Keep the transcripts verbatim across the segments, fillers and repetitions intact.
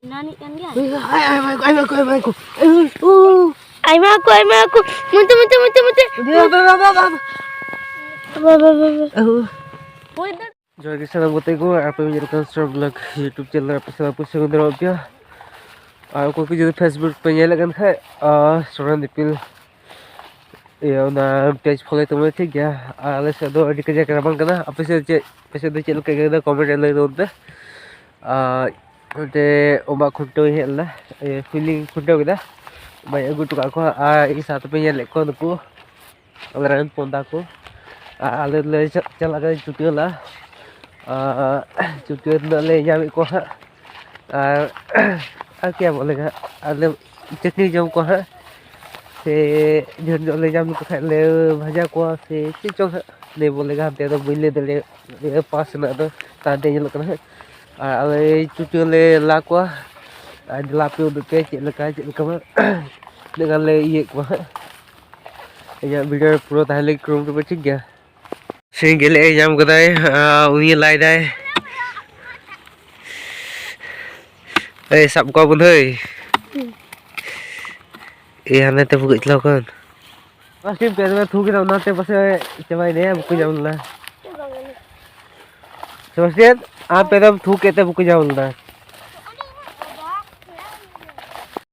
ᱮᱱᱟᱱᱤᱡ ᱠᱟᱱ ᱜᱮᱭᱟ᱾ ᱟᱭᱢᱟ ᱠᱚ, ᱟᱭᱢᱟ ᱠᱚ, ᱟᱭᱢᱟ ᱠᱚ᱾ ᱟᱭᱢᱟ ᱠᱚ, ᱟᱭᱢᱟ ᱠᱚ᱾ ᱢᱚᱱᱛᱮ, ᱢᱚᱱᱛᱮ, ᱢᱚᱱᱛᱮ, ᱢᱚᱱᱛᱮ᱾ ᱵᱟ, ᱵᱟ, ᱵᱟ, ᱵᱟ, ᱵᱟ᱾ ᱵᱟ, ᱵᱟ, ᱵᱟ, ᱵᱟ᱾ ᱦᱳᱭ ᱫᱟ᱾ ᱡᱚᱦᱟᱨ ᱜᱮ ᱥᱟᱱᱟᱢ ᱜᱟᱛᱮ ᱠᱚ, ᱟᱯᱮ ᱧᱮᱞ ᱠᱟᱱ ᱥᱚᱨᱚᱱ ᱵᱞᱚᱜ YouTube ᱪᱮᱱᱮᱞ ᱨᱮ ᱟᱯᱮ ᱥᱟᱱᱟᱢ ᱠᱚ ᱥᱟᱹᱜᱩᱱ ᱫᱟᱨᱟᱢ ᱯᱮᱭᱟ᱾ ᱟᱨ ᱚᱠᱚᱭ ᱠᱚ ᱡᱩᱫᱤ Facebook ᱯᱮ ᱧᱮᱞᱮᱫ ᱠᱟᱱ ᱠᱷᱟᱡ, ᱟᱨ ᱥᱚᱨᱚᱱ ᱫᱤᱯᱤᱞ, ᱤᱭᱟᱹ, ᱚᱱᱟ ᱯᱮᱡᱽ ᱯᱷᱚᱞᱳᱭ ᱛᱟᱵᱚᱱᱟ, ᱴᱷᱤᱠ ᱜᱮᱭᱟ᱾ ᱟᱨ ᱟᱞᱮ ᱥᱮᱫ ᱫᱚ ᱟᱹᱰᱤ ᱠᱟᱡᱟᱠ ᱨᱟᱵᱟᱝ ᱠᱟᱱᱟ, ᱟᱯᱮ ᱥᱮᱫ ᱪᱮᱫ, ᱟᱯᱮ ᱥᱮᱫ ᱫᱚ ᱪᱮᱫ ᱞᱮᱠᱟ ᱟᱹᱭᱠᱟᱹᱣ ᱠᱟᱱᱟ, ᱠᱚᱢᱮᱱᱴ ᱨᱮ ᱞᱟᱹᱭ ᱛᱟᱵᱚᱱ ᱯᱮ᱾ ᱟᱨ ᱱᱚᱛᱮ ᱚᱢᱟᱜ ᱠᱷᱩᱱᱴᱟᱹᱣ ᱦᱮᱡ ᱞᱮᱱᱟ, ᱤᱭᱟᱹ, ᱯᱩᱭᱞᱩᱧ ᱠᱷᱩᱱᱴᱟᱹᱣ ᱠᱮᱫᱟ, ᱚᱢᱟᱧ ᱟᱹᱜᱩ ᱦᱚᱴᱚ ᱠᱟᱜ ᱠᱚᱣᱟ᱾ ᱟᱨ ᱤᱧ ᱥᱟᱶ ᱛᱮᱯᱮ ᱧᱮᱞᱮᱫ ᱠᱚᱣᱟ ᱱᱩᱠᱩ ᱟᱞᱮ ᱨᱮᱱ ᱯᱚᱱᱫᱟ ᱠᱚ᱾ ᱟᱨ ᱟᱞᱮ ᱞᱮ ᱪᱟ-, ᱪᱟᱞᱟᱜ ᱠᱟᱱᱟ ᱪᱩᱴᱟᱹᱞᱟ᱾ ᱟᱨ ᱪᱩᱴᱟᱹᱞ ᱨᱮᱱᱟᱜ ᱞᱮ ᱧᱟᱢᱮᱫ ᱠᱚᱣᱟ ᱦᱟᱸᱜ᱾ ᱟᱨ, ᱟᱨ ᱠᱮᱭᱟ ᱵᱚᱞᱮ ᱦᱟᱸᱜ, ᱟᱨ ᱞᱮ ᱪᱟᱹᱴᱱᱤ ᱡᱚᱢ ᱠᱚᱣᱟ ᱦᱟᱸᱜ᱾ ᱥᱮ ᱰᱷᱮᱨ ᱧᱚᱜ ᱞᱮ ᱧᱟᱢ ᱞᱮᱠᱚ ᱠᱷᱟᱡ ᱞᱮ ᱵᱷᱟᱡᱟ ᱠᱚᱣᱟ ᱥᱮ ᱪᱮᱫ ᱪᱚᱝ ᱦᱟᱸᱜ᱾ ᱞᱟᱹᱭ ᱵᱚᱞᱮ ᱦᱟᱱᱛᱮ ᱫᱚ ᱵᱟᱹᱧ ᱞᱟᱹᱭ ᱫᱟᱲᱮᱭᱟᱜ, ᱤᱭᱟᱹ, ᱯᱟᱥ ᱨᱮᱱᱟᱜ ᱫᱚ ᱛᱟᱭᱚᱢ ᱛᱮ ᱧᱮᱞᱚᱜ ᱠᱟᱱᱟ ᱦᱟᱸᱜ᱾ ᱟᱨ ᱟᱞᱮ ᱪᱩᱴᱟᱹ ᱞᱮ ᱞᱟ ᱠᱚᱣᱟ᱾ ᱟᱨ ᱫᱮᱞᱟ ᱯᱮ ᱩᱫᱩᱜ ᱯᱮ ᱪᱮᱫ ᱞᱮᱠᱟ, ᱪᱮᱫ ᱞᱮᱠᱟ ᱵᱟᱝ᱾ ᱛᱤᱱᱟᱹᱜ ᱜᱟᱱ ᱞᱮ ᱤᱭᱟᱹᱭᱮᱫ ᱠᱚᱣᱟ ᱦᱟᱸᱜ᱾ ᱤᱧᱟᱹᱜ ᱵᱷᱤᱰᱤᱭᱳ ᱯᱩᱨᱟᱹ ᱛᱟᱦᱮᱸ ᱞᱟᱹᱜᱤᱫ ᱠᱩᱨᱩᱢᱩᱴᱩ ᱯᱮ, ᱴᱷᱤᱠ ᱜᱮᱭᱟ᱾ ᱥᱮᱸᱜᱮᱞ ᱮ ᱧᱟᱢ ᱠᱟᱫᱟᱭ, ᱟᱨ ᱩᱱᱤ ᱞᱟᱭ ᱫᱟᱭ᱾ ᱮᱭ, ᱥᱟᱵ ᱠᱚᱣᱟ ᱵᱚᱱ ᱦᱟᱹᱭ᱾ ᱮᱭ, ᱦᱟᱱᱮ ᱛᱮ ᱵᱷᱩᱜᱟᱹᱜ ᱪᱟᱞᱟᱣ ᱠᱟᱱ᱾ ᱯᱟᱥᱴᱤᱢ ᱯᱮ ᱫᱚᱢᱮ ᱛᱷᱩ ᱠᱮᱫᱟ, ᱚᱱᱟᱛᱮ ᱯᱟᱥᱮ ᱪᱟᱵᱟᱭᱮᱱᱟᱭᱟ, ᱵᱟᱠᱚ ᱧᱟᱢ ᱞᱮᱫᱟ᱾ ᱥᱮᱵᱟᱥᱴᱤᱭᱟᱱ, ᱟᱢ ᱯᱮ ᱫᱚᱢ ᱛᱷᱩ ᱠᱮᱫ ᱛᱮ ᱵᱟᱠᱚ ᱧᱟᱢ ᱞᱮᱫᱟ᱾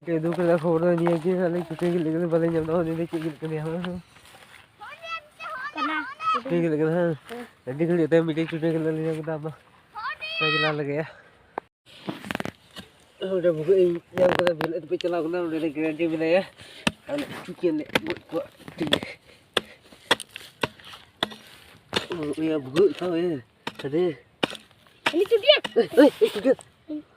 ᱪᱮᱫ ᱫᱩᱠ ᱨᱮᱱᱟᱜ ᱠᱷᱚᱵᱚᱨ ᱫᱚ ᱱᱤᱭᱟᱹ ᱜᱮ, ᱟᱞᱮ ᱪᱩᱴᱤ ᱜᱮ ᱞᱟᱹᱜᱤᱫ ᱵᱟᱞᱮ ᱧᱟᱢ ᱮᱫᱟ, ᱩᱱᱤ ᱫᱚ ᱪᱮᱫ ᱜᱮ ᱠᱟᱱᱟᱭᱟ? ᱠᱟᱱᱟ᱾ ᱪᱩᱴᱤ ᱜᱮ ᱠᱟᱱᱟ, ᱦᱮᱸ᱾ ᱟᱹᱰᱤ ᱜᱷᱟᱹᱲᱤᱡ ᱛᱮ ᱢᱤᱫᱴᱮᱡ ᱪᱩᱴᱤ ᱜᱮᱞᱮ ᱧᱟᱢ ᱠᱮᱫᱟ, ᱟᱢ ᱫᱚ ᱵᱟᱭ ᱪᱟᱞᱟᱣ ᱞᱟᱹᱜᱤᱫ᱾ ᱚᱸᱰᱮ ᱵᱷᱩᱜᱟᱹᱜ ᱤᱧ ᱧᱟᱢ ᱠᱮᱫᱟ, ᱵᱷᱩᱜᱟᱹᱜ ᱛᱮᱯᱮ ᱪᱟᱞᱟᱣ ᱠᱟᱱᱟ, ᱚᱸᱰᱮ ᱨᱮ ᱜᱮᱨᱮᱱᱴᱤ ᱢᱮᱱᱟᱭᱟ᱾ ᱟᱨ ᱪᱩᱴᱤ ᱞᱮ ᱜᱚᱡ ᱠᱚᱣᱟ, ᱴᱷᱤᱠ ᱜᱮᱭᱟ᱾ ᱩᱭᱟ ᱵᱷᱩᱜᱟᱹᱜ ᱛᱟᱣ, ᱮ, ᱥᱟᱰᱮ᱾ ᱩᱱᱤ ᱪᱩᱴᱤᱭᱟ᱾ ᱮᱭ, ᱮᱭ, ᱮᱭ, ᱪᱩᱴᱤᱭᱟ᱾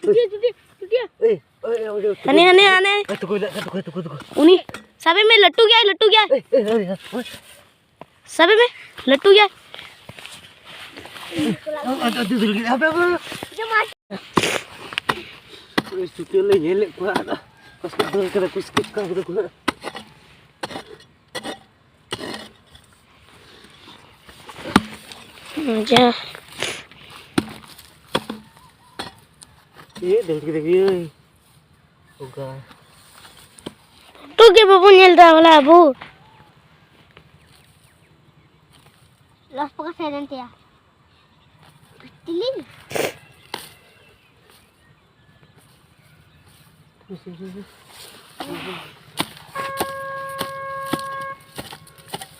ᱪᱩᱴᱤᱭᱟ, ᱪᱩᱴᱤᱭᱟ, ᱪᱩᱴᱤᱭᱟ᱾ ᱮᱭ, ᱮᱭ, ᱮᱭ, ᱚᱸᱰᱮ, ᱦᱟᱱᱮ, ᱦᱟᱱᱮ, ᱦᱟᱱᱮ᱾ ᱮᱭ, ᱛᱩᱠᱩ, ᱛᱩᱠᱩ, ᱛᱩᱠᱩ, ᱛᱩᱠᱩ, ᱛᱩᱠᱩ᱾ ᱩᱱᱤ ᱥᱟᱵᱮ ᱢᱮ, ᱞᱟᱹᱴᱩ ᱜᱮᱭᱟᱭ, ᱞᱟᱹᱴᱩ ᱜᱮᱭᱟᱭ᱾ ᱮᱭ, ᱮᱭ, ᱮᱭ, ᱮᱭ, ᱮᱭ᱾ ᱥᱟᱵᱮ ᱢᱮ, ᱞᱟᱹᱴᱩ ᱜᱮᱭᱟᱭ᱾ ᱟᱫᱚ, ᱟᱫᱚ, ᱟᱫᱚ, ᱟᱫᱚ, ᱟᱫᱚ᱾ ᱳᱭ ᱥᱩᱴᱟᱹ ᱞᱮ ᱧᱮᱞᱮᱫ ᱠᱚᱣᱟ, ᱟᱫᱚ ᱠᱚᱥᱠᱚ ᱫᱟᱹᱲ ᱠᱟᱫᱟ ᱠᱚ, ᱥᱠᱤᱯ ᱠᱟᱜ ᱠᱟᱫᱟ ᱠᱚ ᱦᱟᱸᱜ᱾ ᱢᱚᱡᱟ᱾ ᱮ, ᱫᱟᱹᱲ ᱠᱮᱫᱟ ᱠᱚ, ᱮᱭ᱾ ᱚᱱᱠᱟ᱾ ᱯᱷᱳᱴᱳ ᱜᱮ ᱵᱟᱵᱚᱱ ᱧᱮᱞ ᱮᱫᱟ ᱵᱚᱞᱮ ᱟᱵᱚ᱾ ᱞᱚᱥ ᱯᱚᱠᱟ ᱥᱮᱫ ᱮᱱ ᱛᱟᱭᱟ᱾ ᱛᱤᱞᱤᱧ᱾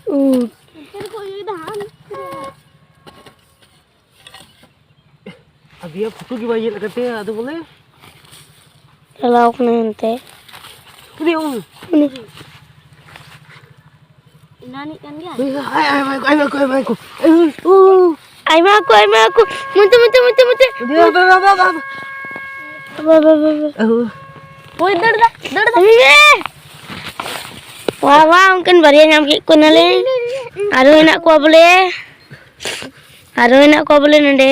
ᱩᱫ᱾ ᱟᱫᱚᱭᱟ ᱯᱷᱳᱴᱳ ᱜᱮ ᱵᱟᱭ ᱧᱮᱞ ᱟᱠᱟᱫ ᱛᱟᱭᱟ, ᱟᱫᱚ ᱵᱚᱞᱮ ᱪᱟᱞᱟᱣ ᱠᱟᱱᱟᱭ ᱦᱟᱱᱛᱮ᱾ ᱩᱱᱤ ᱩᱱᱤ᱾ ᱮᱱᱟᱱᱤᱡ ᱠᱟᱱ ᱜᱮᱭᱟ᱾ ᱦᱳᱭ, ᱦᱳᱭ, ᱟᱭᱢᱟ ᱠᱚ, ᱟᱭᱢᱟ ᱠᱚ, ᱟᱭᱢᱟ ᱠᱚ᱾ ᱩ, ᱩ᱾ ᱟᱭᱢᱟ ᱠᱚ, ᱟᱭᱢᱟ ᱠᱚ᱾ ᱢᱚᱱᱛᱮ, ᱢᱚᱱᱛᱮ, ᱢᱚᱱᱛᱮ, ᱢᱚᱱᱛᱮ᱾ ᱵᱟ, ᱵᱟ, ᱵᱟ, ᱵᱟ, ᱵᱟ᱾ ᱵᱟ, ᱵᱟ, ᱵᱟ, ᱵᱟ᱾ ᱳ᱾ ᱦᱳᱭ, ᱫᱟᱹᱲ ᱫᱟ, ᱫᱟᱹᱲ ᱫᱟ᱾ ᱦᱟᱵᱤᱵᱤ! ᱣᱟ, ᱣᱟ, ᱩᱱᱠᱤᱱ ᱵᱟᱨᱭᱟ ᱧᱟᱢ ᱠᱮᱫ ᱠᱤᱱᱟᱞᱮ᱾ ᱟᱨᱦᱚᱸ ᱦᱮᱱᱟᱜ ᱠᱚᱣᱟ ᱵᱚᱞᱮ᱾ ᱟᱨᱦᱚᱸ ᱦᱮᱱᱟᱜ ᱠᱚᱣᱟ ᱵᱚᱞᱮ ᱱᱚᱰᱮ᱾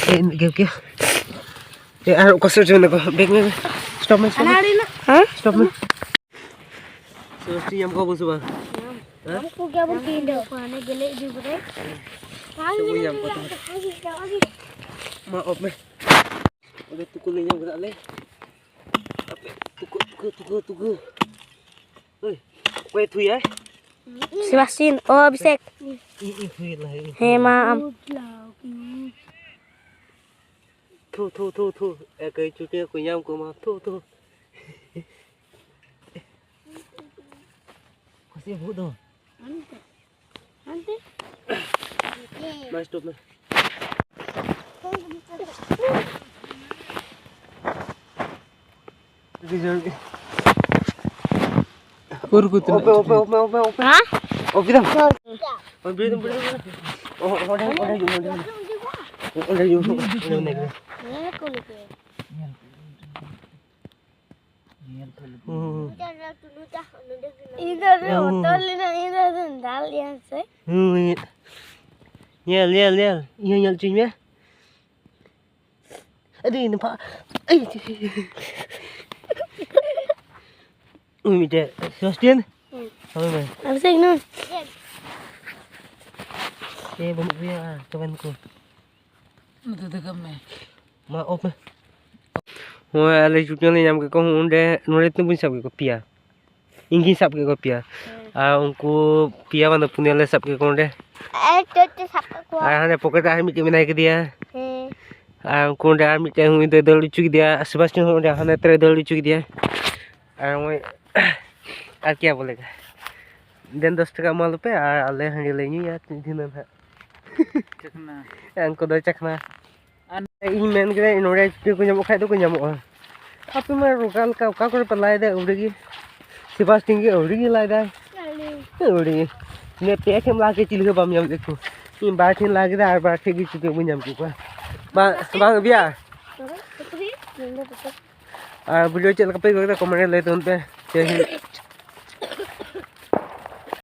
ᱮ, ᱢᱤᱫ ᱜᱮ, ᱜᱮ᱾ ᱮ, ᱟᱨ ᱚᱠᱟ ᱥᱮᱫ ᱪᱚ ᱢᱮᱱᱟᱜ ᱠᱚᱣᱟ? ᱵᱮᱜᱽ ᱢᱮ, ᱢᱮ᱾ ᱥᱴᱚᱯ ᱢᱮ, ᱥᱴᱚᱯ ᱢᱮ᱾ ᱦᱮᱸ? ᱥᱴᱚᱯ ᱢᱮ᱾ ᱥᱚᱥᱴᱤ ᱧᱟᱢ ᱠᱚᱣᱟ ᱵᱚ ᱥᱮ ᱵᱟᱝ? ᱦᱮᱸ? ᱧᱟᱢ ᱠᱚᱜᱮᱭᱟ ᱵᱚᱱ ᱛᱤᱦᱤᱧ ᱫᱚ᱾ ᱦᱟᱱᱮ ᱜᱮᱞᱮ ᱤᱫᱤ ᱠᱟᱫᱟᱭ᱾ ᱥᱮ ᱵᱚ ᱧᱟᱢ ᱠᱚᱣᱟ ᱛᱚᱵᱮ? ᱢᱟ ᱚᱯ ᱢᱮ᱾ ᱚᱸᱰᱮ ᱛᱩᱠᱟᱹ ᱞᱮ ᱧᱟᱢ ᱠᱮᱫᱟ ᱞᱮ᱾ ᱟᱯᱮ ᱛᱩᱠᱟᱹ, ᱛᱩᱠᱟᱹ, ᱛᱩᱠᱟᱹ, ᱛᱩᱠᱟᱹ᱾ ᱦᱳᱭ, ᱚᱠᱚᱭ ᱛᱷᱩᱭᱟᱭ? ᱥᱮᱵᱟᱥᱴᱤᱱ, ᱚ, ᱚᱵᱷᱤᱥᱮᱠ᱾ ᱤᱧ, ᱤᱧ ᱛᱷᱩᱭᱮᱫ ᱞᱟᱦᱟ, ᱤᱧ ᱦᱮᱸ, ᱛᱷᱩᱭᱮᱫ ᱢᱟ, ᱞᱟᱦᱟ᱾ ᱟᱢ᱾ ᱛᱷᱩ, ᱛᱷᱩ, ᱛᱷᱩ, ᱛᱷᱩ᱾ ᱮᱠᱟᱭ ᱪᱩᱴᱤ ᱠᱚ ᱧᱟᱢ ᱠᱚᱢᱟ᱾ ᱛᱷᱩ, ᱛᱷᱩ᱾ ᱠᱩᱥᱤ ᱵᱩᱫ ᱫᱚ᱾ ᱦᱟᱱᱛᱮ᱾ ᱢᱟ ᱥᱴᱚᱯ ᱢᱮ᱾ ᱩᱠᱩᱨ ᱠᱚ ᱛᱤᱱᱟᱹᱜ ᱚᱯᱮ, ᱚᱯᱮ, ᱪᱩᱴᱤ? ᱚᱯᱮ, ᱚᱯᱮ, ᱚᱯᱮ᱾ ᱦᱮᱸ? ᱚᱯᱮ ᱫᱟᱢ᱾ ᱚ, ᱵᱤᱨ ᱫᱚ, ᱵᱤᱨ ᱫᱚ, ᱵᱤᱨ ᱫᱚ᱾ ᱚ, ᱚᱸᱰᱮ, ᱚᱸᱰᱮ ᱦᱤᱡᱩᱜ ᱢᱮ, ᱚᱸᱰᱮ ᱦᱤᱡᱩᱜ ᱢᱮ᱾ ᱚᱸᱰᱮ ᱦᱤᱡᱩᱜ ᱢᱮ, ᱚᱸᱰᱮ ᱢᱮᱱᱟᱭ ᱠᱟᱱᱟ᱾ ᱦᱮᱸ, ᱠᱩᱞ ᱠᱚ᱾ ᱦᱩᱸ, ᱦᱩᱸ, ᱦᱩᱸ᱾ ᱤᱧ ᱫᱚ ᱟᱫᱚ ᱦᱩᱸ, ᱦᱩᱸ, ᱵᱚᱛᱚᱨ ᱦᱩᱸ᱾ ᱞᱮᱱᱟ, ᱤᱧ ᱫᱚ ᱟᱫᱚᱧ ᱫᱟᱞ ᱞᱮᱭᱟ ᱥᱮ᱾ ᱦᱩᱸ, ᱧᱮᱞ, ᱧᱮᱞ, ᱧᱮᱞ᱾ ᱤᱧ ᱦᱚᱸ ᱧᱮᱞ ᱦᱚᱪᱚᱧ ᱢᱮ᱾ ᱟᱹᱰᱤ ᱱᱟᱯᱟᱭ᱾ ᱟᱹᱭ᱾ ᱩᱭ ᱢᱤᱫᱴᱮᱡ᱾ ᱥᱮᱵᱟᱥᱴᱤᱭᱟᱱ᱾ ᱦᱩᱸ᱾ ᱦᱳᱭ ᱢᱮ᱾ ᱟᱨ ᱥᱮ ᱤᱱᱟᱹ᱾ ᱮ, ᱵᱟᱹᱱᱩᱜ ᱜᱮᱭᱟ, ᱪᱟᱵᱟᱭᱮᱱ ᱠᱚ᱾ ᱱᱚᱛᱮ ᱫᱚ ᱠᱟᱹᱢᱤ᱾ ᱢᱟ ᱚᱯᱷ ᱢᱮ᱾ ᱦᱳᱭ, ᱟᱞᱮ ᱪᱩᱴᱟᱹ ᱞᱮ ᱧᱟᱢ ᱠᱮᱫ ᱠᱚᱣᱟ ᱚᱸᱰᱮ, ᱱᱚᱰᱮ ᱛᱤᱱᱟᱹᱜ ᱵᱚᱱ ᱥᱟᱵ ᱠᱮᱫ ᱠᱚᱣᱟ? ᱯᱮᱭᱟ᱾ ᱤᱧ ᱜᱤᱧ ᱥᱟᱵ ᱠᱮᱫ ᱠᱚᱣᱟ ᱯᱮᱭᱟ᱾ ᱦᱮᱸ᱾ ᱟᱨ ᱩᱱᱠᱩ ᱯᱮᱭᱟ ᱵᱟᱝ ᱫᱚ ᱯᱩᱱᱭᱟ ᱞᱮ ᱥᱟᱵ ᱠᱮᱫ ᱠᱚᱣᱟ ᱚᱸᱰᱮ᱾ ᱮ, ᱪᱚ, ᱪᱚ, ᱥᱟᱵ ᱠᱟᱜ ᱠᱚᱣᱟ᱾ ᱟᱨ ᱦᱟᱸᱰᱮ ᱯᱚᱠᱮᱴ ᱨᱮ ᱟᱨ ᱢᱤᱫᱴᱮᱱ ᱢᱮᱱᱟᱭ ᱠᱮᱫᱮᱭᱟ᱾ ᱦᱮᱸ᱾ ᱟᱨ ᱩᱱᱠᱩ ᱚᱸᱰᱮ ᱟᱨ ᱢᱤᱫᱴᱮᱱ ᱩᱱᱤ ᱫᱚᱭ ᱫᱟᱹᱲ ᱦᱚᱪᱚ ᱠᱮᱫᱮᱭᱟ, ᱥᱮᱵᱟᱥᱴᱤᱭᱟᱱ ᱦᱚᱸ ᱚᱸᱰᱮ ᱦᱟᱱᱮ ᱛᱮᱨᱮ ᱫᱟᱹᱲ ᱦᱚᱪᱚ ᱠᱮᱫᱮᱭᱟ᱾ ᱟᱨ ᱱᱚᱜᱼᱚᱭ ᱟᱨ ᱠᱮᱭᱟ ᱵᱚᱞᱮ, ᱫᱮᱱ ᱫᱚᱥ ᱴᱟᱠᱟ ᱮᱢᱟ ᱞᱮᱯᱮ ᱟᱨ ᱟᱞᱮ ᱦᱟᱺᱰᱤ ᱞᱮ ᱧᱩᱭᱟ ᱛᱤᱱ ᱫᱤᱱ ᱦᱟᱸᱜ᱾ ᱪᱟᱠᱷᱱᱟ᱾ ᱩᱱᱠᱩ ᱫᱚ ᱪᱟᱠᱷᱱᱟ᱾ ᱟᱨ ᱤᱧ ᱢᱮᱱ ᱠᱮᱫᱟ, ᱱᱚᱰᱮ ᱪᱩᱴᱤ ᱠᱚ ᱧᱟᱢᱚᱜ ᱠᱷᱟᱡ ᱫᱚᱠᱚ ᱧᱟᱢᱚᱜᱼᱟ᱾ ᱟᱯᱮ ᱢᱟ ᱚᱠᱟ ᱞᱮᱠᱟ, ᱚᱠᱟ ᱠᱚᱨᱮ ᱯᱮ ᱞᱟᱭ ᱮᱫᱟ? ᱟᱹᱣᱲᱤ ᱜᱮ᱾ ᱥᱮᱵᱟᱥᱴᱤᱱ ᱜᱮ ᱟᱹᱣᱲᱤ ᱜᱮ ᱞᱟᱭ ᱮᱫᱟᱭ᱾ ᱟᱹᱣᱲᱤ᱾ ᱟᱹᱣᱲᱤ᱾ ᱤᱱᱟᱹ ᱯᱮ ᱴᱷᱮᱱ ᱞᱟ ᱠᱮᱫ, ᱪᱤᱞᱤ ᱦᱚᱸ ᱵᱟᱢ ᱧᱟᱢ ᱞᱮᱫ ᱠᱚ᱾ ᱤᱧ ᱵᱟᱨ ᱴᱷᱮᱱ ᱞᱟ ᱠᱮᱫᱟ ᱟᱨ ᱵᱟᱨ ᱴᱷᱮᱱ ᱜᱮ ᱪᱩᱴᱤ ᱵᱟᱹᱧ ᱧᱟᱢ ᱠᱮᱫ ᱠᱚᱣᱟ᱾ ᱵᱟᱝ, ᱵᱟᱝ, ᱵᱤᱭᱟ᱾ ᱟᱨ video ᱪᱮᱫ ᱞᱮᱠᱟ ᱯᱮ ᱟᱹᱭᱠᱟᱹᱣ ᱠᱮᱫᱟ, comment ᱨᱮ ᱞᱟᱹᱭ ᱛᱟᱵᱚᱱ ᱯᱮ᱾ ᱡᱟᱭ ᱦᱤᱱᱫ᱾